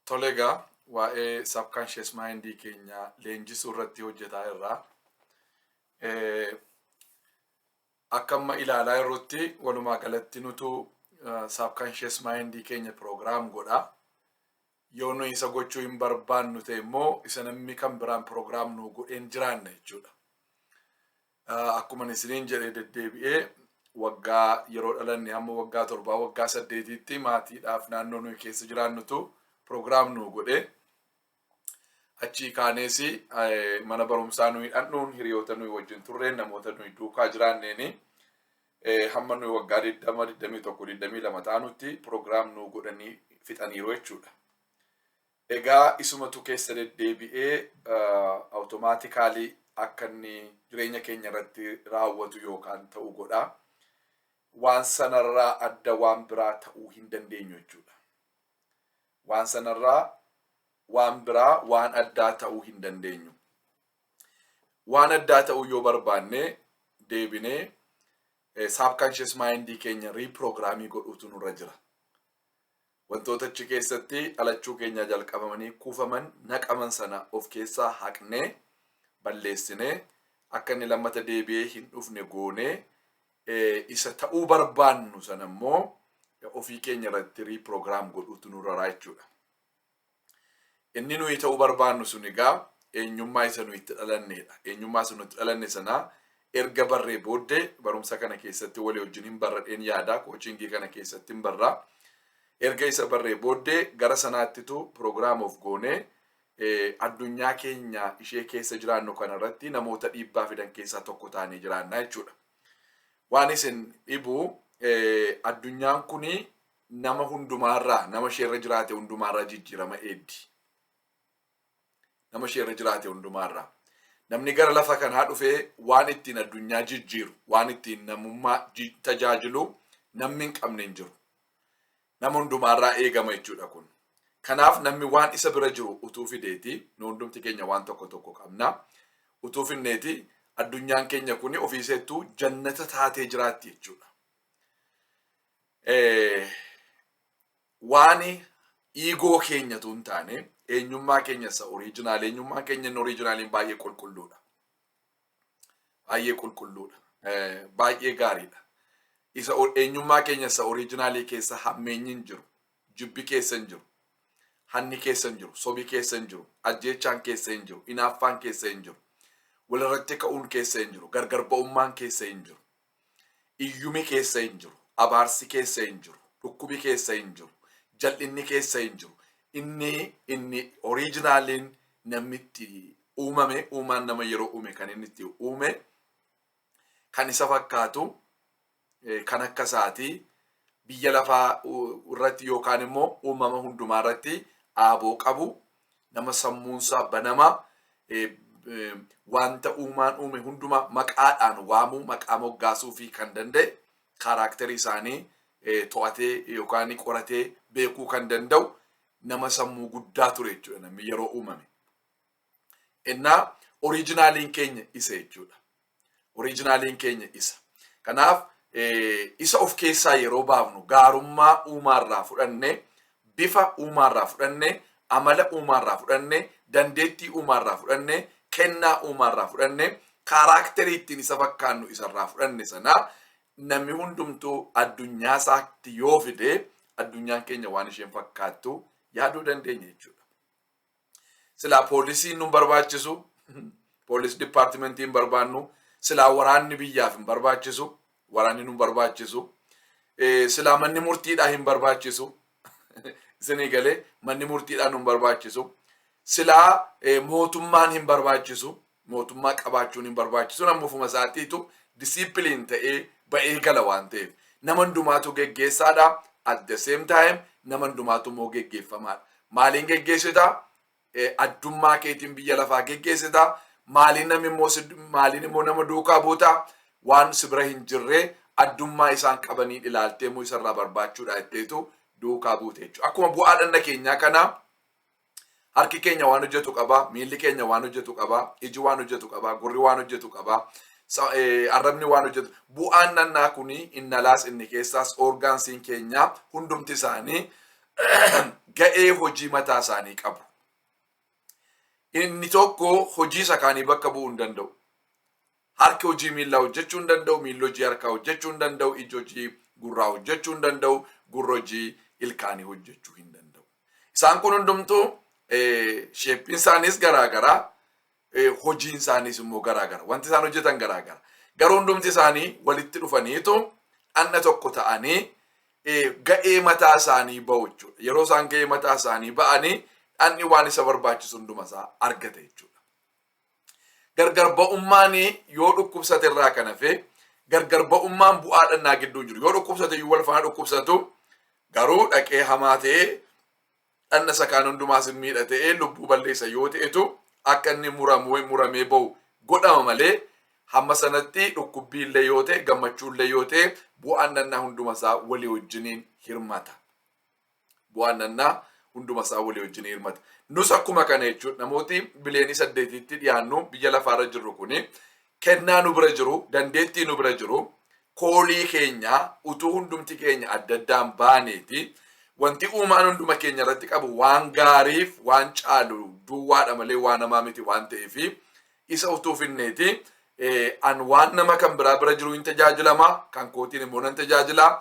Tole egaa, waa'ee subconscious mind keenya leenjisuu irratti hojjetaa irraa. Akka amma ilaalaa jirrutti, walumaa galatti nutu subconscious mind keenya program godha. Yoo nu isa gochuu hin barbaannu ta'e immoo, isa namni kan biraan program nu godheen jiraanna jechuudha. Akkuma isiniin jedhee deddeebi'ee, waggaa yeroo dhalanne hamma waggaa 7, waggaa 8tti maatiidhaaf naannoo nuyi keessa jiraannutu program nu godhe. Achii kaanees mana barumsaa nuyi dhandhuun, hiriyoota nuyi wajjin turreen, namoota nuyi duukaa jiraanneeni hamma nuyi waggaa 20, 21, 22 taanutti program nu godhanii fixaniiru jechuudha. Egaa isumatu keessa deddeebi'ee automatically akka inni jireenya keenya irratti raawwatu yookaan ta'u godha. Waan sanarraa adda waan biraa ta'uu hin dandeenyu jechuudha. Waan sanarraa waan biraa, waan addaa ta'uu hin dandeenyu. Waan addaa ta'uu yoo barbaanne, deebinee subconscious mind keenya reprogram godhuutu nurra jira. Wantoota achi keessatti dhalachuu keenya jalqabamanii kuufaman, naqaman sana of keessaa haqnee, balleessinee, akka inni lammata deebi'ee hin dhufne goonee, isa ta'uu barbaannu sana immoo ofii keenya irratti reprogram godhuutu nurra jechuudha. Inni nuyi ta'uu barbaannu sun egaa eenyummaa isa nuyi itti dhalannedha. Eenyummaa isa nuyi itti dhalanne sana erga barree booddee, barumsa kana keessatti walii wajjin hin barradheen yaada, coaching kana keessatti hin barraa. Erga isa barree booddee gara sanaattitu program of goonee addunyaa keenya ishee keessa jiraannu kanarratti namoota dhiibbaa fidan keessaa tokko taanee jiraanna jechuudha. Waan isin dhibu, addunyaan kuni nama hundumaarraa, nama isheerra jiraate hundumaarraa jijjiirama eeddi. Nama isheerra jiraate hundumaarraa. Namni gara lafa kanaa dhufee waan ittiin addunyaa jijjiiru, waan ittiin namummaa tajaajilu namni hin qabne hin jiru. Nama hundumaarraa eegama jechuudha kun. Kanaaf namni waan isa bira jiru utuu fideeti, nu hundumti keenya waan tokko tokko qabna. Utuu finneeti addunyaan keenya kun ofiiseettuu jannata taatee jiraatti jechuudha. Waan ego keenyatu hin taane, eenyummaa keenya isa original, eenyummaa keenya inni originaliin baay'ee qulqulluudha. Baay'ee qulqulluudha. Baay'ee gaariidha. Isa eenyummaa keenya isa original keessa hammeenyi hin jiru. Jibbi keessa hin jiru. Hanni keessa hin jiru. Sobi keessa hin jiru. Ajjeechaan keessa hin jiru. Inaaffaan keessa hin jiru. Walirratti ka'uun keessa hin jiru. Gargar ba'ummaan keessa hin jiru. Iyyumi keessa hin jiru. Abaarsi keessa hin jiru. Dhukkubi keessa hin jiru. Jal'inni keessa hin jiru. Inni originaliin namni itti uumame, uumaan nama yeroo uume kan inni itti uume, kan isa fakkaatu, kan akka isaatii biyya lafaa irratti yookaan immoo uumama hundumaa irratti aaboo qabu, nama sammuunsaa banamaa, wanta uumaan uume hundumaa maqaadhaan waamuu, maqaa moggaasuu fi kan danda'e, character isaanii to'atee yookaan qoratee beekuu kan danda'u, nama sammuu guddaa ture jechuudha namni yeroo uumame. Innaa originaliin keenya isa jechuudha. Originaliin keenya isa. Kanaaf isa of keessaa yeroo baafnu, gaarummaa uumaarraa fudhannee, bifa uumaarraa fudhannee, amala uumaarraa fudhannee, dandeettii uumaarraa fudhannee, kennaa uumaarraa fudhannee, character ittiin isa fakkaannu isarraa fudhanne sanaa namni hundumtuu addunyaa isaatti yoo fide, addunyaan keenya waan isheen fakkaattu yaaduu dandeenya jechuudha. Silaa poolisiin nu barbaachisu, police departmentiin barbaannu, silaa waraanni biyyaaf hin barbaachisu, waraanni nu barbaachisu, silaa manni murtiidhaa hin barbaachisu, isinii galee, manni murtiidhaa nu barbaachisu, silaa mootummaan hin barbaachisu, mootummaa qabaachuun hin barbaachisu, namni ofuma isaatiitu discipline ta'ee ba'ee gala waan ta'eef. Nama hundumaatu geggeessaadha. At the same time nama hundumaatu immoo geggeeffamaadha. Maaliin geggeessitaa? Addummaa keetiin biyya lafaa geggeessitaa. Maaliin namni immoo, maaliin immoo nama duukaa buutaa? Waan si bira hin jirree addummaa isaan qabaniin ilaaltee immoo isarraa barbaachuudha jetteetu duukaa buute jechuudha. Akkuma bu'aa dhanna keenyaa kanaa, harki keenya waan hojjetu qaba, miilli keenya waan hojjetu qaba, iji waan hojjetu qaba, gurri waan hojjetu qaba, arrabni waan hojjetu. Bu'aan dhannaa kuni inni alaas inni keessaas organsiin keenya hundumti isaanii ga'ee hojii mataa isaanii qabu. Inni tokko hojii isa kaanii bakka bu'uu hin danda'u. Harki hojii miillaa hojjechuu hin danda'u, miilli hojii harkaa hojjechuu hin danda'u, iji hojii gurraa hojjechuu hin danda'u, gurra hojii ilkaanii hojjechuu hin danda'u. Isaan kun hundumtuu shapeiin isaaniis garaagaraa, hojiin isaaniis immoo garaagara. Wanti isaan hojjetan garaagara. Garuu hundumti isaanii walitti dhufaniitu dhanna tokko ta'anii ga'ee mataa isaanii ba'u jechuudha. Yeroo isaan ga'ee mataa isaanii ba'anii, dhanni waan isa barbaachisu hunduma isaa argata jechuudha. Gargar ba'ummaan yoo dhukkubsate irraa kan hafe, gargar ba'ummaan bu'aa dhannaa gidduu jiru. Yoo dhukkubsate iyyuu wal faana dhukkubsatu. Garuu dhaqee hamaa ta'ee dhanna isa kaan hundumaas hin miidha ta'ee lubbuu balleessa yoo ta'etu akka inni muramee ba'u godhama malee, hamma sanatti dhukkubbii illee yoo ta'e, gammachuu illee yoo ta'e, bu'aan dhannaa hunduma isaa walii wajjiniin hirmata. Bu'aan dhannaa hunduma isaa walii wajjiniin hirmata. Nus akkuma kana jechuudha. Namooti biliyoonii 8tti dhiyaannu biyya lafaarra jirru kuni, kennaa nu bira jiru, dandeettii nu bira jiru, callii keenya utuu hundumti keenya adda addaan baaneeti, wanti uumaan hunduma keenya irratti qabu waan gaariif waan caalu duwwaadha malee waan hamaa miti waan ta'eefi, isa utuu finneeti, an waan nama kan biraa bira jiru hin tajaajilama, kan kootiin immoo nan tajaajila,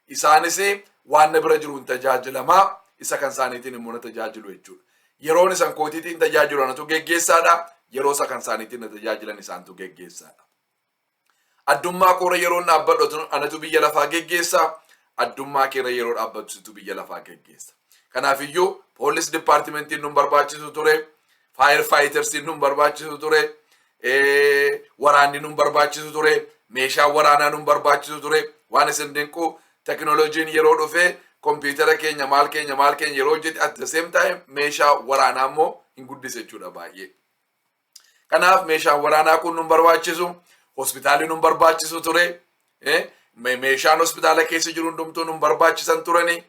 isaanis waan na bira jiru hin tajaajilama, isa kan isaaniitiin immoo na tajaajilu jechuudha. Yeroon isan kootiitiin tajaajilu anatu geggeessaadha. Yeroo isa kan isaaniitiin na tajaajilan isaantu geggeessaadha. Addummaa koora yeroon dhaabbadhu anatu biyya lafaa geggeessa. Addummaa keerra yeroo dhaabbattu situ biyya lafaa geggeessa. Kanaafiyyuu police departmentiin nun barbaachisu ture. Fire fightersiin nun barbaachisu ture. Waraanni nun barbaachisu ture. Meeshaan waraanaa nun barbaachisu ture. Waan isin dinqu, teknooloojiin yeroo dhufe, kompiitara keenya, maal keenya, maal keenya yeroo hojjete, at the same time meeshaa waraanaa immoo hin guddise jechuudha baay'ee. Kanaaf meeshaan waraanaa kun nun barbaachisu, hospitaalli nun barbaachisu ture, meeshaan hospitaala keessa jiru hundumtuu nun barbaachisan turani.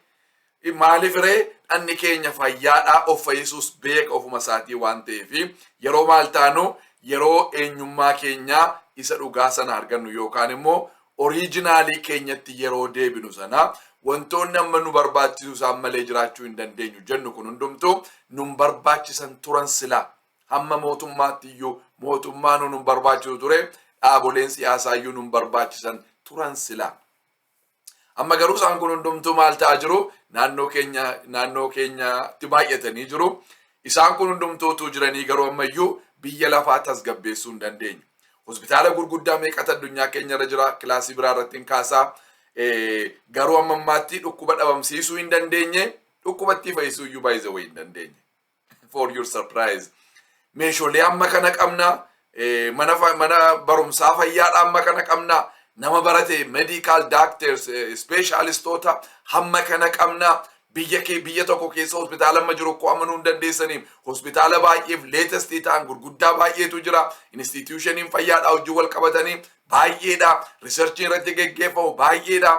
Maaliif ree? Dhanni keenya fayyaadhaa, of fayyisuus beeka ofuma isaatii waan ta'eef. Yeroo maal taanu, yeroo eenyummaa keenyaa isa dhugaa sana argannu yookaan immoo originalii keenyatti yeroo deebinu sana, wantoonni amma nu barbaachisu isaan malee jiraachuu hin dandeenyu jennu kun hundumtuu nun barbaachisan turan silaa. Hamma mootummaatti iyyuu mootummaan nun barbaachisu ture, dhaaboleen siyaasaa iyyuu nun barbaachisan turan silaa. Amma garuu isaan kun hundumtuu maal ta'aa jiru? Naannoo keenyatti baay'atanii jiru. Isaan kun hundumtuu utuu jiranii garuu ammayyuu biyya lafaa tasgabbeessuu hin dandeenye. Hospitaala gurguddaa meeqatu addunyaa keenya irra jira? Kilaasii biraa irratti hin kaasaa. Garuu amma ammaatti dhukkuba dhabamsiisuu hin dandeenye. Dhukkubatti fayyisuu iyyuu baay'ee hin dandeenye. For your surprise. Meeshaalee amma kana qabna. Mana barumsaa fayyaadha amma kana qabna. Nama barate, medical doctors, specialistoota hamma kana qabna. Biyya kee, biyya tokko keessa hospitaala amma jiru koo amanuu hin dandeessaniif, hospitaala baay'eef latestii ta'an gurguddaa baay'eetu jira. Institutioniin fayyaadha hojii wal qabatanii baay'eedha. Researchiin irratti geggeeffamu baay'eedha.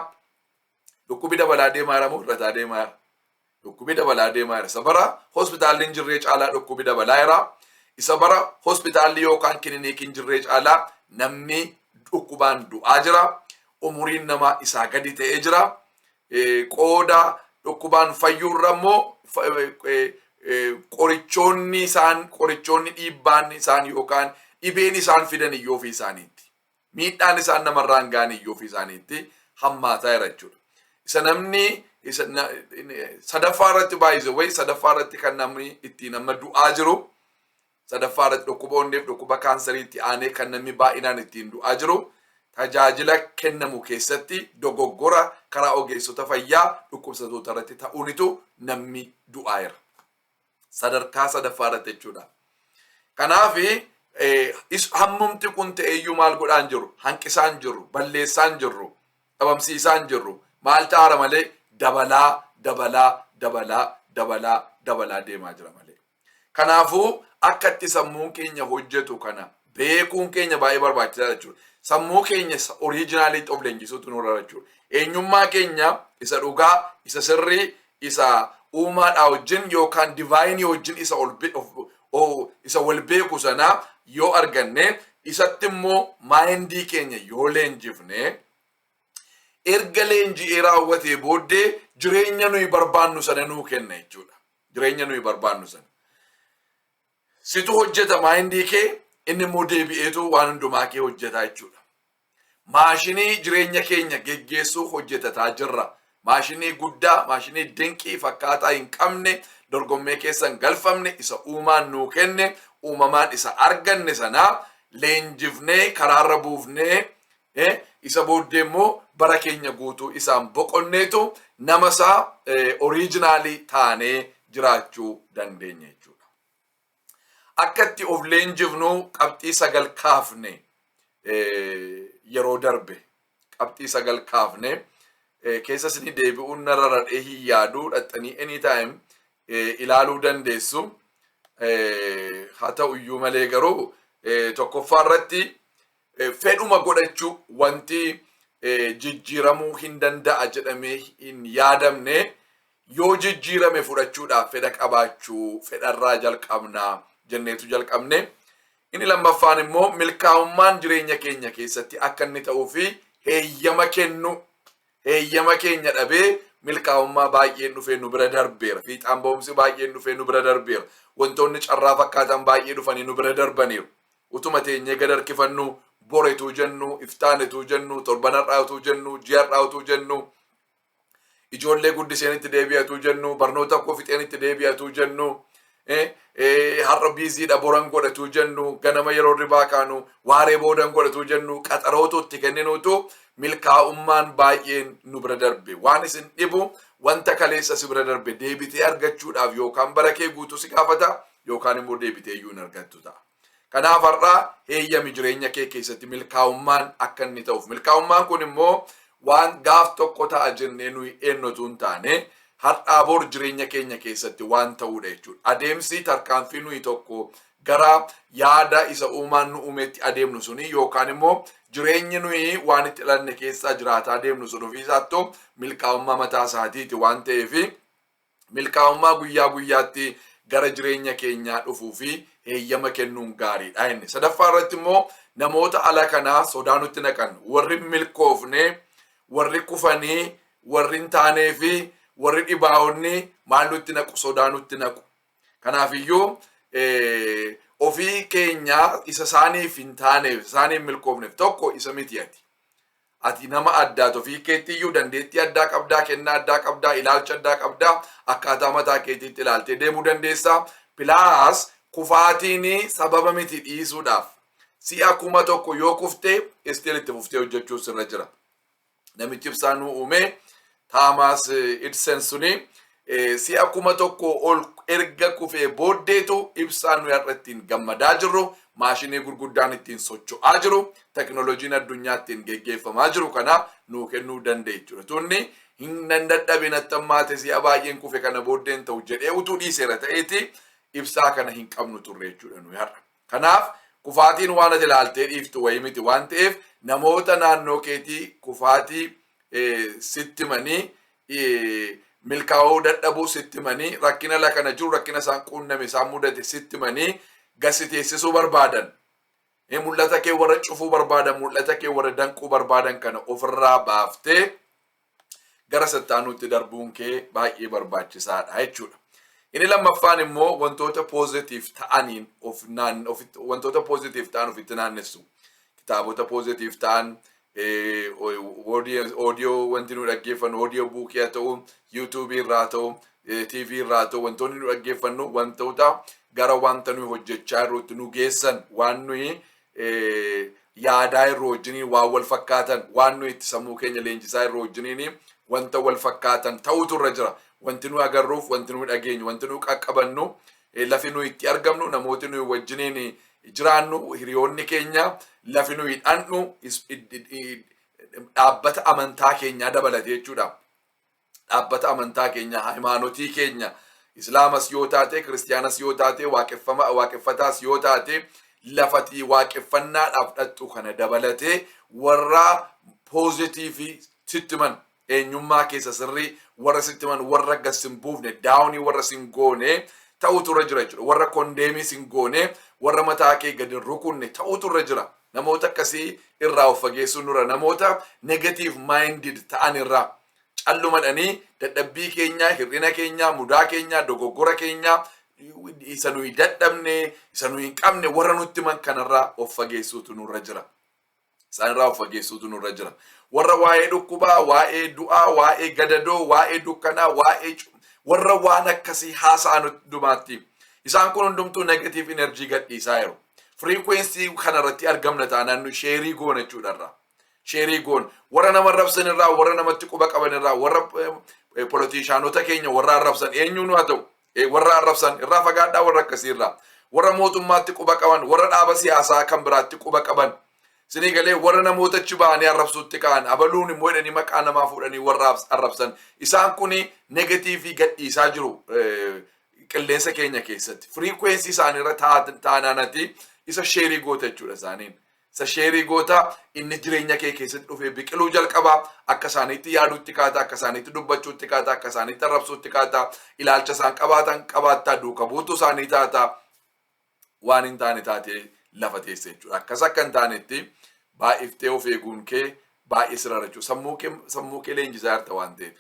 Dhukkubi dabalaa deemaa jira moo hir'ataa deemaa jira? Dhukkubi dabalaa deemaa jira. Isa bara hospitaalli hin jirree caalaa dhukkubi dabalaa jira. Isa bara hospitaalli yookaan kiliniikiin jirree caalaa namni dhukkubaan du'aa jira. Umuriin namaa isaa gadi ta'ee jira. Qooda dhukkubaan fayyuurra immoo qorichoonni isaan, qorichoonni dhiibbaan isaan yookaan dhibeen isaan fidan iyyuu ofii isaaniitti. Miidhaan isaan namarraan ga'an iyyuu ofii isaaniitti hammaataa jira jechuudha. Isa namni sadaffaa irratti baay'ise wayi, sadaffaa irratti kan namni ittiin amma du'aa jiru, sadaffaa irratti dhukkuba onneef dhukkuba kaansariitti aanee kan namni baay'inaan ittiin du'aa jiru, tajaajila kennamu keessatti dogoggora karaa ogeessota fayyaa dhukkubsatoota irratti ta'uunitu namni du'aa jira. Sadarkaa sadaffaa irratti jechuudha. Kanaaf hammumti kun ta'eyyuu maal godhaan jiru? Hanqisaan jiru, balleessaan jirru, dhabamsiisaan jirru. Maal ta'aara malee? Dabalaa, dabalaa, dabalaa, dabalaa, dabalaa deemaa jira malee. Kanaafuu akka itti sammuun keenya hojjetu kana beekuun keenya baay'ee barbaachisaadha jechuudha. Sammuu keenya originaliitti of leenjisuutu nurra jechuudha. Eenyummaa keenya isa dhugaa, isa sirrii, isa uumaadhaa wajjin yookaan divineii wajjin isa wal beeku sana yoo arganne, isatti immoo mindii keenya yoo leenjifne, Erga leenji'ee raawwatee booddee jireenya nuyi barbaannu sana nuu kenna jechuudha. Jireenya nuyi barbaannu sana. Situ hojjeta mindii kee, inni immoo deebi'eetu waan hundumaa kee hojjeta jechuudha. Maashinii jireenya keenya geggeessuu hojjetataa jirra. Maashinii guddaa, maashinii dinqii fakkaataa hin qabne, dorgommee keessa hin galfamne, isa uumaan nuu kenne, uumamaan isa arganne sanaa leenjifnee karaarra buufnee, isa booddee immoo bara keenya guutuu isaan boqonneetu nama isaa originalii taanee jiraachuu dandeenya jechuudha. Akka itti of leenjifnu qabxii 9 kaafne. Yeroo darbe qabxii 9 kaafne keessa isinii deebi'uun narra radhee hin yaadu, dhaxxanii anytime ilaaluu dandeessu. Haa ta'u iyyuu malee garuu tokkoffaa irratti fedhuma godhachuu, wanti jijjiiramuu hin danda'a jedhamee hin yaadamne yoo jijjiirame fudhachuudhaaf fedha qabaachuu, fedharraa jalqabnaa jenneetu jalqabne. Inni lammaffaan immoo milkaa'ummaan jireenya keenya keessatti akka inni ta'uu fi heeyyama kennu. Heeyyama keenya dhabee milkaa'ummaa baay'een dhufee nu bira darbeera. Fiixaan ba'umsi baay'een dhufee nu bira darbeera. Wantoonni carraa fakkaatan baay'ee dhufanii nu bira darbaniiru. Utuma teenyee gad harkifannu, boretuu jennu, iftaanetuu jennu, torban har'aatuu jennu, ji'a har'aatuu jennu, ijoollee guddiseen itti deebi'atuu jennu, barnoota koo fixeen itti deebi'atuu jennu, har'a busydha, boran godhatuu jennu, ganama yeroo ribaa kaanu, waaree boodan godhatuu jennu, qaxarootu itti kenninuutu milkaa'ummaan baay'een nu bira darbe. Waan isin dhibu, wanta kaleessa si bira darbe deebitee argachuudhaaf yookaan bara kee guutuu si gaafata yookaan immoo deebitee iyyuu hin argattu ta'a. Kanaaf har'aa heeyyami jireenya kee keessatti milkaa'ummaan akka inni ta'uuf. Milkaa'ummaan kun immoo waan gaaf tokko ta'a jennee nuyi eenyotu hin taane, har'aa bor jireenya keenya keessatti waan ta'uudha jechuudha. Adeemsi tarkaanfii nuyi tokko gara yaada isa uumaan nu uumetti adeemnu suni yookaan immoo jireenyi nuyi waan itti dhalanne keessaa jiraataa deemnu sun ofiisaattuu milkaa'ummaa mataa isaatiiti waan ta'eef, milkaa'ummaa guyyaa guyyaatti gara jireenya keenyaa dhufuu fi heeyyama kennuun gaariidha inni. Sadaffaa irratti immoo namoota ala kanaa sodaa nutti naqan, warri milkoofne, warri kufanii, warri hin taanee fi warri dhibaa'onni maal nutti naqu? Sodaa nutti naqu. Kanaafiyyuu ofii keenyaa isa isaaniif hin taaneef, isaaniif milkoofneef tokko isa miti ati. Ati nama addaati. Ofii keetti iyyuu dandeettii addaa qabdaa, kennaa addaa qabdaa, ilaalcha addaa qabdaa, akkaataa mataa keetiitti ilaaltee deemuu dandeessaa. Plus kufaatiin sababa miti dhiisuudhaaf. Si'a 1000 yoo kuftee, still itti fuftee hojjechuu sirra jira. Namichi ibsaa nu uume Thomas Edison suni si'a 1000 ol erga kufee booddeetu ibsaan nuyi har'a ittiin gammadaa jirru, maashinii gurguddaan ittiin socho'aa jiru, teknooloojiin addunyaa ittiin geggeeffamaa jiru kana nuu kennuu danda'e jechuudha. Tunni hin nan dadhabe, natti hammaate, si'a baay'een kufe, kana booddeen ta'u jedhee utuu dhiiseera ta'eeti ibsaa kana hin qabnu turre jechuudha nuyi har'a. Kanaaf kufaatiin waan ati ilaaltee dhiiftu wayii miti waan ta'eef, namoota naannoo keetii kufaatii sitti himanii, milkaa'uu dadhabuu sitti himanii, rakkina la kana jiru, rakkina isaan quunname, isaan mudate sitti himanii gasi teessisuu barbaadan. Mul'ata kee warra cufuu barbaadan, mul'ata kee warra danquu barbaadan kana ofirraa baaftee gara sattaanuutti darbuun kee baay'ee barbaachisaadha jechuudha. Inni lammaffaan immoo wantoota positive ta'aniin of naan wantoota positive ta'an ofitti naannessu. Kitaabota positive ta'an, audio wanti nu dhaggeeffannu, audio bookii haa ta'u, YouTubeii irraa haa ta'u, TV irraa haa ta'u, wantoonni nu dhaggeeffannu wantoota gara wanta nuyi hojjechaa jirrutti nu geessan, waan nuyi yaadaa irra wajjiniin waan wal fakkaatan, waan nuyi itti sammuu keenya leenjisaa irra wajjiniin wanta wal fakkaatan ta'utu irra jira. Wanti nu agarruuf, wanti nu dhageenyu, wanti nu qaqqabannu, lafi nuyi itti argamnu, namooti nuyi wajjiniin jiraannu, hiriyoonni keenya, lafi nuyi dhandhu, dhaabbata amantaa keenyaa dabalate jechuudha. Dhaabbata amantaa keenya, hayimaanotii keenya, Islaamas yoo taate, Kiristiyaanas yoo taate, waaqeffataas yoo taate, lafati waaqeffannaadhaaf dhattu kana dabalatee warra positive sitti himan, eenyummaa keessa sirrii warra sitti himan, warra gas hin buufne, downii warra sin goone ta'utu irra jira jechuudha. Warra condemnii sin goone, warra mataa kee gadi rukunne ta'utu irra jira. Namoota akkasii irraa of fageessuun nurra, namoota negative minded ta'an irraa, callumadhanii dadhabbii keenya, hir'ina keenya, mudaa keenya, dogoggora keenya, isa nuyi dadhabne, isa nuyi hin qabne warra nutti himan kanarraa of fageessuutu nurra jira. Isaanirraa of fageessuutu nurra jira. Warra waa'ee dhukkubaa, waa'ee du'aa, waa'ee gadadoo, waa'ee dukkanaa, waa'ee warra waan akkasii haasa'an hundumaatti. Isaan kun hundumtuu negative energy gadhiisaa jiru. Frequency kanarratti argamna taanaan nu share goona jechuudha. Share goona. Warra nama arrabsan irraa, warra namatti quba qaban irraa, warra politicianota keenya warra arrabsan, eenyuun haa ta'u, warra arrabsan irraa fagaadhaa, warra akkasii irraa. Warra mootummaatti quba qaban, warra dhaaba siyaasaa kan biraatti quba qaban. Sinii galee, warra namoota achi ba'anii arrabsuutti ka'an, abaluun immoo jedhanii maqaa namaa fuudhanii warra arrabsan. Isaan kuni negative gadhiisaa jiru qilleensa keenya keessatti. Frequency isaaniirra taanaanati isa share goota jechuudha isaaniin. Isa share goota, inni jireenya kee keessatti dhufee biqiluu jalqaba. Akka isaaniitti yaaduutti kaata, akka isaaniitti dubbachuutti kaata, akka isaaniitti arrabsuutti kaata, ilaalcha isaan qabaatan qabaattaa, duuka buutuu isaanii taata, waan hin taane taatee lafa teesse jechuudha. Akkas akka hin taanetti baay'iftee of eeguun kee baay'ee sirra jechuudha. Sammuu kee leenjisaa jirta waan ta'eef.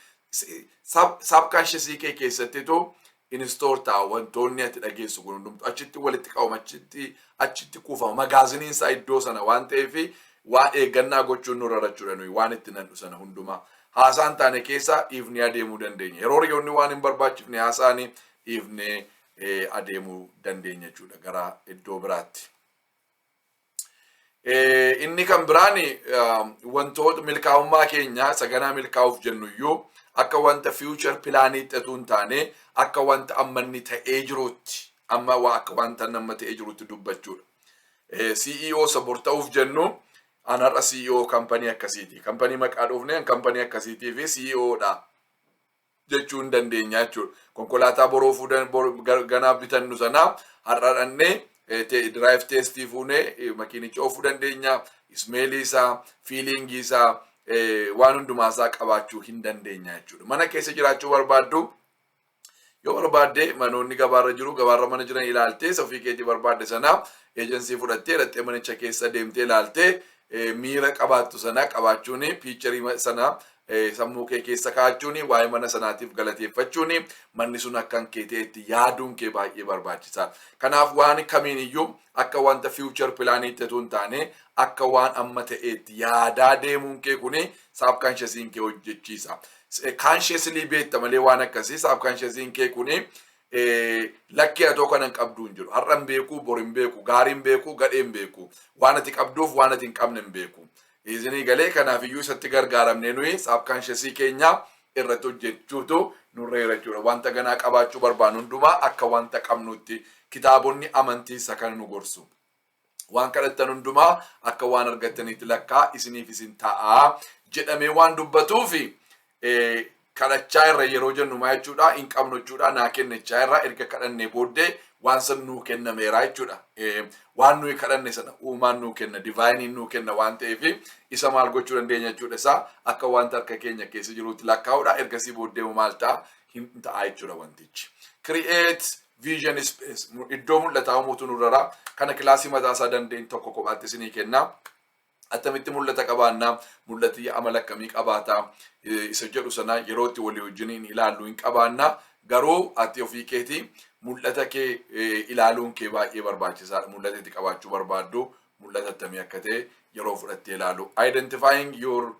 Subconsciousii kee keessattitu in-store ta'a wantoonni ati dhageessu kun hundumtu, achitti walitti qabama, achitti kuufama, magaaziniin isaa iddoo sana waan ta'eef waan eeggannaa gochuun nurra jechuudha nuyi waan itti nannu sana hundumaa. Haasaan taane keessa dhiifnee adeemuu dandeenya. Yeroo hiriyoonni waan hin barbaachifne haasaanii dhiifnee adeemuu dandeenya jechuudha gara iddoo biraatti. Inni kan biraan wantoota milkaa'ummaa keenya saganaa milkaa'uuf jennu iyyuu akka wanta future planiitti otoo hin taane akka wanta amma inni ta'ee jirutti, amma waa akka wanta nama ta'ee jirutti dubbachuudha. CEO isa bor ta'uuf jennu, an har'a CEO company akkasiiti. Company maqaa dhoofne, company akkasiitii fi CEO dha jechuu hin dandeenya jechuudha. Konkolaataa boroo fuudhan ganaa bitannu sana har'a dhannee drive testii fuunee makiinicha oofuu dandeenya. Smellii isaa, feelingii isaa, waan hundumaa isaa qabaachuu hin dandeenya jechuudha. Mana keessa jiraachuu barbaaddu yoo barbaadde, manoonni gabaarra jiru, gabaarra mana jiran ilaaltee, ofii keetii barbaadde sana agency fudhattee dhaqxee manicha keessa deemtee ilaaltee miira qabaattu sana qabaachuun, picturii sana sammuu kee keessa kaa'achuun, waa'ee mana sanaatiif galateeffachuun, manni sun akka kee ta'etti yaaduun kee baay'ee barbaachisaadha. Kanaaf waan kamiin iyyuu akka wanta future planiitti otoo hin taane akka waan amma ta'eetti yaadaa deemuun kee kuni subconsciousiin kee hojjechiisa. Consciously beekta malee waan akkasii subconsciousiin kee kuni lakkii atoo kana hin qabduu hin jiru. Har'a hin beeku, bor hin beeku, gaarii hin beeku, gadhee hin beeku. Waan ati qabduuf waan ati hin qabne hin beeku. Isinii galee, kanaaf iyyuu isatti gargaaramnee nuyi subconsciousii keenya irratti hojjechuutu nurra jira jechuudha. Wanta ganaa qabaachuu barbaannu hundumaa akka wanta qabnutti kitaabonni amantii isa kana nu gorsu. Waan kadhattan hundumaa akka waan argattaniitti lakkaa, isiniif isin ta'aa jedhamee waan dubbatuufi, kadhachaa irra yeroo jennu maa jechuudha? Hin qabnu jechuudha. Naa kennechaa irra erga kadhannee booddee waan san nuu kennameera jechuudha. Waan nuyi kadhanne sana uumaan nuu kenna, divineiin nuu kenna waan ta'eef, isa maal gochuu dandeenya jechuudha? Isaa akka wanta harka keenya keessa jiruutti lakkaa'uudha. Ergasii booddee maal ta'a? Hin ta'a jechuudha wantichi. Create vision space, iddoo mul'ataa uumuutu nurrara. Kana classii mataa isaa dandeenye tokko kophaatti isinii kenna. Attamitti mul'ata qabaannaa, mul'ati amala akkamii qabaataa isa jedhu sana yeroo itti walii wajjiniin ilaallu hin qabaannaa. Garuu ati ofii keetii mul'ata kee ilaaluun kee baay'ee barbaachisaadha. Mul'ata itti qabaachuu barbaaddu, mul'ata attamii akka ta'e yeroo fudhattee ilaalu. Identifying your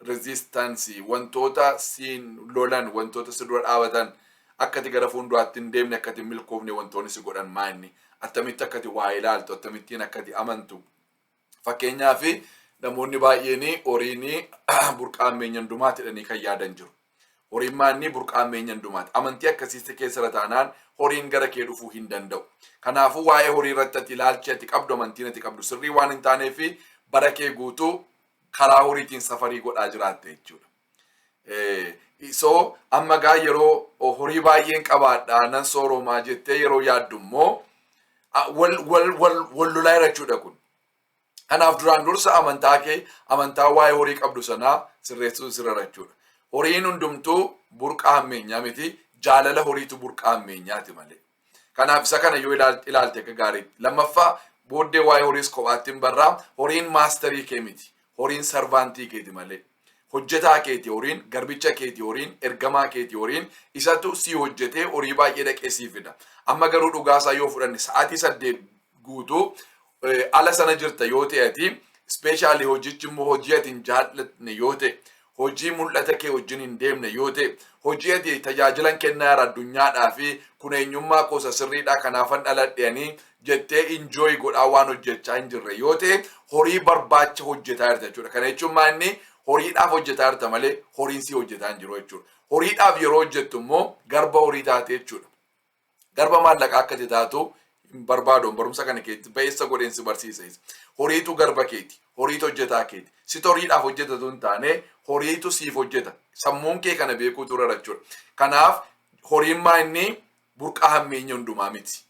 resistance, wantoota siin lolan, wantoota si dura dhaabatan, akkati gara fuulduraatti hin deemne, akkati hin milkoofne wantoonni si godhan maanni, attamitti akkati waa ilaaltu, akkamittiin akkati amantu. Fakkeenyaaf, namoonni baay'een horiin burqaa hammeenya hundumaati jedhanii kan yaadan jiru. Horiin maanni burqaa hammeenya hundumaati. Amantii akkasiitti keessa taanaan horiin gara kee dhufuu hin danda'u. Kanaafuu waa'ee horii irratti ati ilaalchi ati qabdu, amantiin ati qabdu sirrii waan hin taaneef, bara kee guutuu karaa horiitiin suffer godhaa jiraatte jechuudha. So amma gaa yeroo horii baay'een qabaadha, nan sooromaa jettee yeroo yaaddu immoo wal lolaa jira jechuudha kun. Kanaaf duraan dursa amantaa kee, amantaa waa'ee horii qabdu sanaa sirreessuu sirra jechuudha. Horiin hundumtuu burqaa hammeenyaa miti, jaalala horiitu burqaa hammeenyaati malee. Kanaaf isa kana yoo ilaalte akka gaariitti. Lammaffaa, Booddee waa'ee horiis kophaatti hin barraa. Horiin masterii kee miti. Horiin servantii keeti malee. Hojjetaa keeti horiin, garbicha keeti horiin, ergamaa keeti horiin, isatu si hojjetee horii baay'ee dhaqee sii fida. Amma garuu dhugaasaa yoo fudhanne, sa'aatii 8 guutuu ala sana jirta yoo ta'e, especially hojichi immoo hojii ati hin jaallatne yoo ta'e, hojii mul'ata kee wajjin hin deemne yoo ta'e, hojii ati tajaajilan kennaa jira addunyaadhaa fi kun eenyummaa koosa sirriidhaa, kanaafan dhaladheanii jettee enjoy godhaa waan hojjechaa hin jirre yoo ta'e, horii barbaacha hojjetaa jirta jechuudha. Kana jechuun maa inni horiidhaaf hojjetaa jirta malee horiin si hojjetaa hin jiru jechuudha. Horiidhaaf yeroo hojjettu immoo garba horii taate jechuudha. Garba maallaqaa akka taatu hin barbaadu. Barumsa kana keetti ba'eessa godheen si barsiisa. Horiitu garba keeti. Horiitu hojjetaa keeti. Si horiidhaaf hojjetatu hin taane, horiitu siif hojjeta. Sammuun kee kana beekuutu irra jechuudha. Kanaaf horiin maa inni burqaa hammeenya hundumaa miti.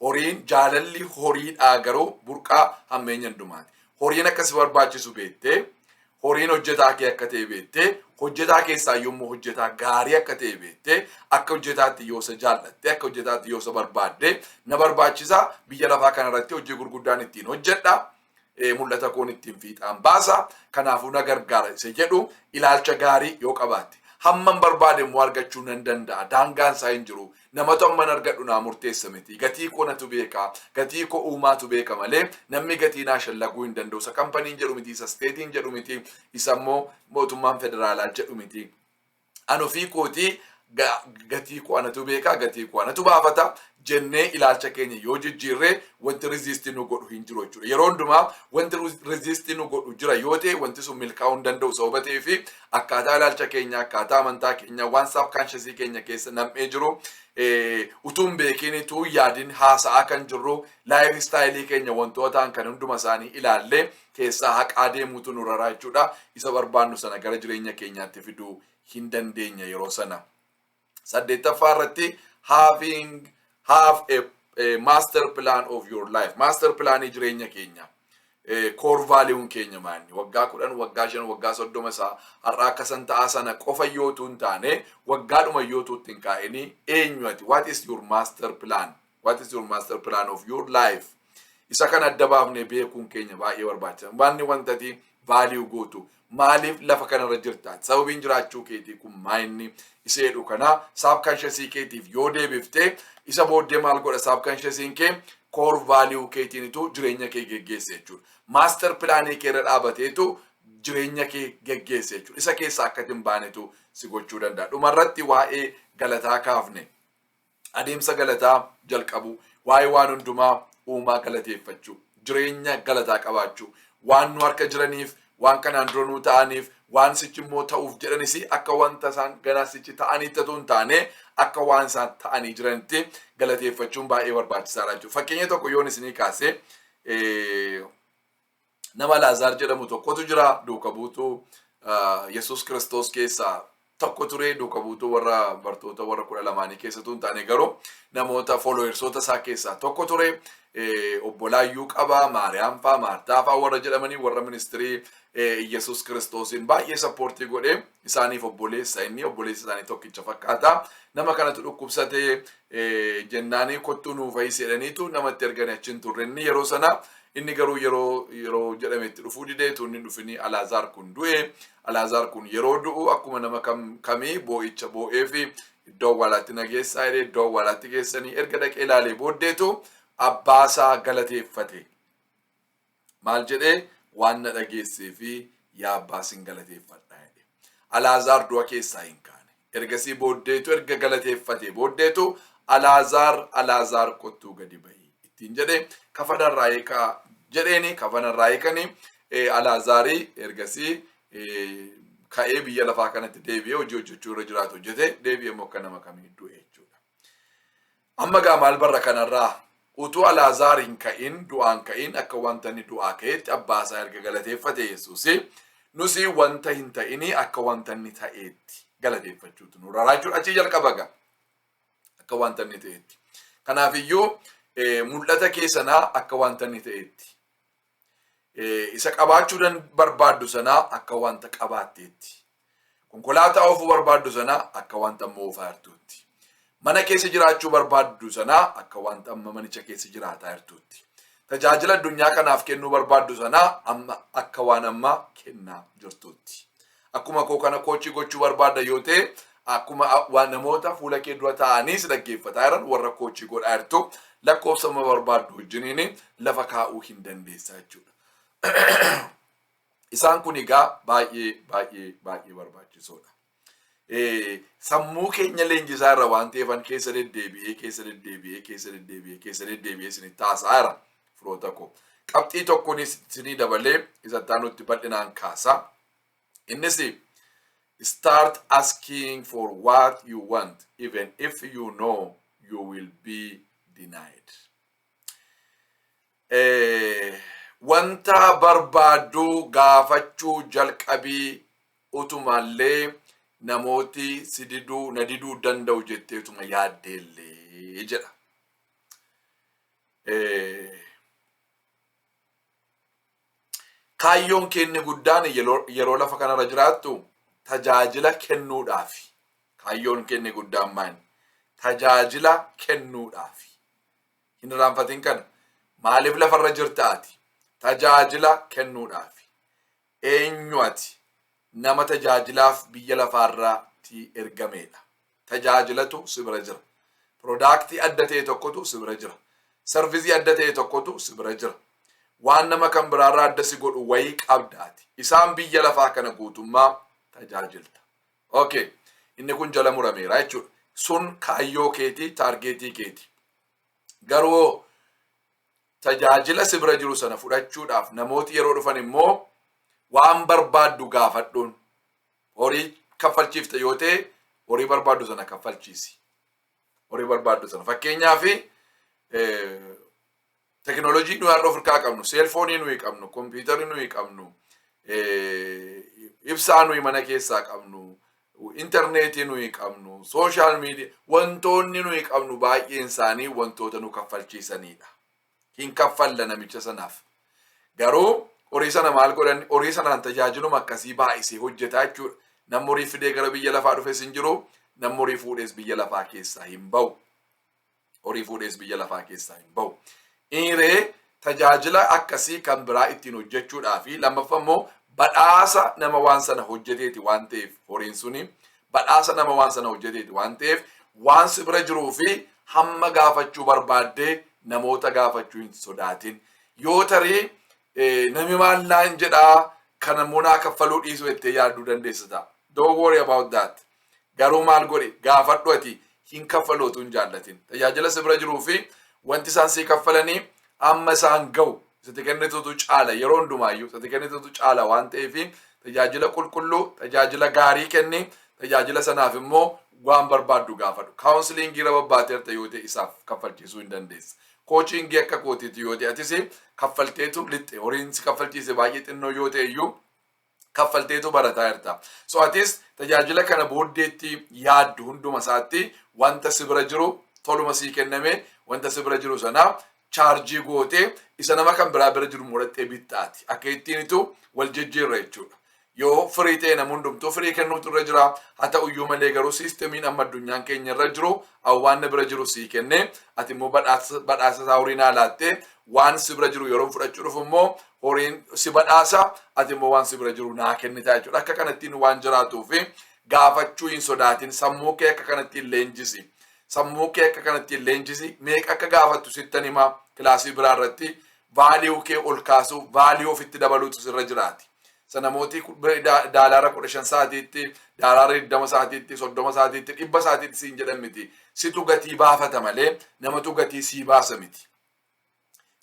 Horiin, jaalalli horiidhaa garuu burqaa hammeenya hundumaati. Horiin akka si barbaachisu beektee, horiin hojjetaa kee akka ta'e beektee, hojjetaa keessaa yommuu hojjetaa gaarii akka ta'e beektee, akka hojjetaatti yoo isa jaallatte, akka hojjetaatti yoo isa barbaadde, na barbaachisa, biyya lafaa kanarratti hojii gurguddaan ittiin hojjedha. Mul'ata koon ittiin fiixaan baasa. Kanaafuu na gargaara isa jedhu ilaalcha gaarii yoo qabaatte. Hamman barbaade immoo argachuu nan danda'a. Daangaan isaa hin jiru. Namatu amman argadhu naa murteessa miti. Gatii koo natu beeka. Gatii koo uumaatu beeka malee namni gatii naa shallaguu hin danda'u. Isa companyn jedhu miti, isa stateiin jedhu miti, isa immoo mootummaan federaalaa jedhu miti. Ani ofii kootii gatii koo anatu beeka, gatii koo anatu baafata jennee ilaalcha keenya yoo jijjiirree, wanti resist nu godhu hin jiru jechuudha. Yeroo hundumaa wanti resist nu godhu jira yoo ta'e, wanti sun milkaa'uu hin danda'u, sababa ta'ee fi akkaataa ilaalcha keenya, akkaataa amantaa keenya, waan subconsciousii keenya keessa nam'ee jiru, utuu hin beekin, utuu yaadin haasa'aa kan jirru, life styleii keenya, wantoota ta'an kan hunduma isaanii ilaallee keessaa haqaa deemuutu nu raraa jechuudha. Isa barbaannu sana gara jireenya keenyaatti fiduu hin dandeenya yeroo sana. Saddeettaffaa irratti having have a master plan of your life. Master planii jireenya keenya. Core valueun keenya maanni waggaa 10, waggaa 5, waggaa 30 isaa har'a akka san ta'aa sana qofa yootuu hin taane, waggaadhuma yootuu ittiin kaa'anii, eenyu ati? What is your master plan? What is your master plan of your life? Isa kana adda baafnee beekuun keenya baay'ee barbaachisaa. Wanni wantati value gootu, maaliif lafa kanarra jirta, sababiin jiraachuu keetii kun maa inni isa jedhu kana subconsciousii keetiif yoo deebiftee, isa booddee maal godha? Subconsciousiin kee core value keetiinitu jireenya kee geggeessa jechuudha. Master planii kee irra dhaabateetu jireenya kee geggeessa jechuudha. Isa keessaa akka hin baanetu si gochuu danda'a. Dhumarratti waa'ee galataa kaafne. Adeemsa galataa jalqabu, waa'ee waan hundumaa uumaa galateeffachuu, jireenya galataa qabaachuu, waan nu harka jiraniif, waan kanaan dura nuu ta'aniif, waan sichi immoo ta'uuf jedhanis, akka wanta isaan ganaa sichi ta'anitti otoo hin taane, akka waan isaan ta'anii jiranitti galateeffachuun baay'ee barbaachisaadha jechuudha. Fakkeenya tokko yoon isinii kaase, nama Laazaar jedhamu tokkotu jira. Duuka buutuu Yesuus Kiristoos keessaa tokko ture. Duuka buutuu warra bartoota warra 12nii keessatu hin taane garuu namoota followersoota isaa keessaa tokko ture. Obbolaayyuu qaba, Maariyaam faa, Maartaa faa warra jedhamanii, warra ministry Yesuus Kiristoosiin baay'ee supportii godhee isaaniif obboleessa, inni obboleessa isaanii tokkicha fakkaata. Nama kanatu dhukkubsatee jennaanii, kottuu nuu fayyisi jedhaniitu namatti erganii. Achi hin turre inni yeroo sana. Inni garuu yeroo jedhametti dhufuu didee, inni dhufini Alaazaar kun du'e. Alaazaar kun yeroo du'u akkuma nama kamii boo'icha boo'ee fi iddoo awwaalaatti nageessaa jedhee, iddoo awwaalaatti geessanii erga dhaqee ilaalee booddeetu abbaasaa galateeffate. Maal jedhee? Waan na dhageessee fi yaa abbaa sin galateeffadha jedhe. Alaazaar du'a keessaa hin kaane. Ergasii booddeetu, erga galateeffate booddeetu, "Alaazaar, Alaazaar, kottuu gadi bahi" ittiin jedhe. Kafanarraa hiikaa jedheeni, kafanarraa hiikanii Alaazaarii ergasii ka'ee biyya lafaa kanatti deebi'ee hojii hojjechuu irra jiraatu hojjete, deebi'ee immoo akka nama kamii du'e jechuudha. Amma gaa maal barra kanarraa? Utuu Alaazaar hin ka'in, du'aan ka'in, akka wanta inni du'aa ka'etti abbaasaa erga galateeffate Yesuusi, nusi wanta hin ta'ini akka wanta inni ta'eetti galateeffachuutu nurra jechuudha. Achii jalqaba gaa akka wanta inni ta'eetti. Kanaafiyyuu mul'ata kee sanaa akka wanta inni ta'eetti. Isa qabaachuu barbaaddu sanaa akka wanta qabaatteetti. Konkolaataa oofuu barbaaddu sanaa akka wanta amma oofaa jirtuutti. Mana keessa jiraachuu barbaaddu sanaa akka wanta amma manicha keessa jiraataa jirtuutti. Tajaajila addunyaa kanaaf kennuu barbaaddu sanaa amma akka waan ammaa kennaa jirtuutti. Akkuma koo kana coach gochuu barbaadda yoo ta'e, akkuma waan namoota fuula kee dura taa'anii si dhaggeeffataa jiran warra coach godhaa jirtu lakkoofsa amma barbaaddu wajjiniin lafa kaa'uu hin dandeessa jechuudha. Isaan kun egaa baay'ee baay'ee baay'ee barbaachisoodha. Sammuu keenya leenjisaa irra waan ta'eefan keessa deddeebi'ee, keessa deddeebi'ee, keessa deddeebi'ee, keessa deddeebi'ee isinitti haasa'aa jira, firoota koo. Qabxii tokkonis isinii dabalee isa nutti bal'inaan kaasa. Innis start asking for what you want, even if you know you will be denied. Wanta barbaaddu gaafachuu jalqabii, utumallee namooti si diduu, na diduu danda'u jetteetuma yaaddeellee jedha. Kaayyoon keenya guddaan yeroo lafa kanarra jiraattu tajaajila kennuudhaafi. Kaayyoon keenya guddaan maali? Tajaajila kennuudhaafi. Hin irraanfatin kana. Maaliif lafarra jirta ati? Tajaajila kennuudhaafi. Eenyu ati? Nama tajaajilaaf biyya lafaarraatti ergameedha. Tajaajilatu si bira jira. Product adda ta'e tokkotu si bira jira. Service adda ta'e tokkotu si bira jira. Waan nama kan biraarraa adda si godhu wayii qabdaati. Isaan biyya lafaa kana guutummaa tajaajilta. Okay. Inni kun jala murameera jechuudha. Sun kaayyoo keetii, target keeti. Garuu tajaajila si bira jiru sana fudhachuudhaaf namooti yeroo dhufan immoo waan barbaaddu gaafadhuun. Horii kaffalchiifta yoo ta'e, horii barbaaddu sana kaffalchiisi. Horii barbaaddu sana. Fakkeenyaaf, teknoolojii nuyi har'a ofirkaa qabnu, cellphone nuyi qabnu, kompiitarri nuyi qabnu, ibsaa nuyi mana keessaa qabnu, intarneetii nuyi qabnu, social media, wantoonni nuyi qabnu baay'een isaanii wantoota nu kaffalchiisanidha. Hin kaffalla namicha sanaaf. Garuu horii sana maal godhan? Horii sanaan tajaajiluma akkasii baay'isee hojjetaa jechuudha. Namni horii fidee gara biyya lafaa dhufes hin jiru, namni horii fuudhees biyya lafaa keessaa hin bahu. Horii fuudhees biyya lafaa keessaa hin bahu. Dhiiree tajaajila akkasii kan biraa ittiin hojjechuudhaa fi lammaffaa immoo badhaasa nama waan sana hojjeteeti waan ta'eef, horiin suni badhaasa nama waan sana hojjeteeti waan ta'eef, waan si bira jiruu fi hamma gaafachuu barbaaddee namoota gaafachuu hin sodaatin. Yoo tarii nami maal naan jedhaa, kana munaa kaffaluu dhiisuu jettee yaadduu dandeessa ta'a. Don't worry about that. Garuu maal godhi? Gaafadhu. Ati hin kaffalootu hin jaallatin. Tajaajila si bira jiruu fi wanti isaan sii kaffalanii amma isaan ga'u isatti kennitutu caala. Yeroo hundumaayyuu isatti kennitutu caala waan ta'eef, tajaajila qulqulluu, tajaajila gaarii kenni. Tajaajila sanaaf immoo waan barbaaddu gaafadhu. Counseling irra babbaateerta yoo ta'e, isaaf kaffalchiisuu hin dandeessa. Coaching akka kootiiti yoo ta'e, atis kaffalteetu lixxe. Horiin si kaffalchiise baay'ee xinnoo yoo ta'e iyyuu, kaffalteetu barataa jirta. So atis tajaajila kana booddeetti yaaddu hunduma isaatti wanta si bira jiru toluma sii kenname, wanta si bira jiru sana charge gootee isa nama kan biraa bira jiru murattee bittaati. Akka ittiinitu wal jijjiirra jechuudha. Yoo free ta'e, nama hundumtuu free kennuutu irra jira. Haa ta'uyyuu malee garuu systemiin amma addunyaan keenya irra jiru awwaanna bira jiru sii kennee, ati immoo badhaasa isaa horii naa laattee, waan si bira jiru yeroo fudhachuu dhufu immoo horiin si badhaasa, ati immoo waan si bira jiru naa kennitaa jechuudha. Akka kanattiin waan jiraatuu fi gaafachuu hin sodaatin. Sammuu kee akka kanattiin leenjisi. Sammuu kee akka kanattiin leenjisi. Meeqa akka gaafattu sittan himaa class biraa irratti. Value kee ol kaasuu, value ofitti dabaluutu sirra jiraati. Sana mootii $15 sa'aatiitti, $20 sa'aatiitti, 30 sa'aatiitti, 100 sa'aatiitti siin jedhan miti. Situ gatii baafata malee namatu gatii sii baasa miti.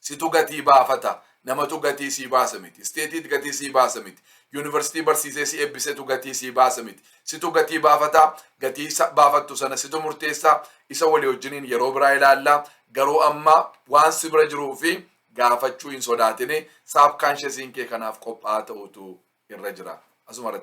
Situ gatii baafata. Namatu gatii sii baasa miti. Stateiitti gatii sii baasa miti. Yuunivarsiitii barsiisee si eebbisetu gatii sii baasa miti. Situ gatii baafata. Gatii baafattu sana situ murteessaa. Isa walii wajjiniin yeroo biraa ilaalla. Garuu amma waan si bira jiruu fi gaafachuu hin sodaatini. Subconsciousiin kee kanaaf qophaa'aa ta'utu irra jira. Asuma irratti.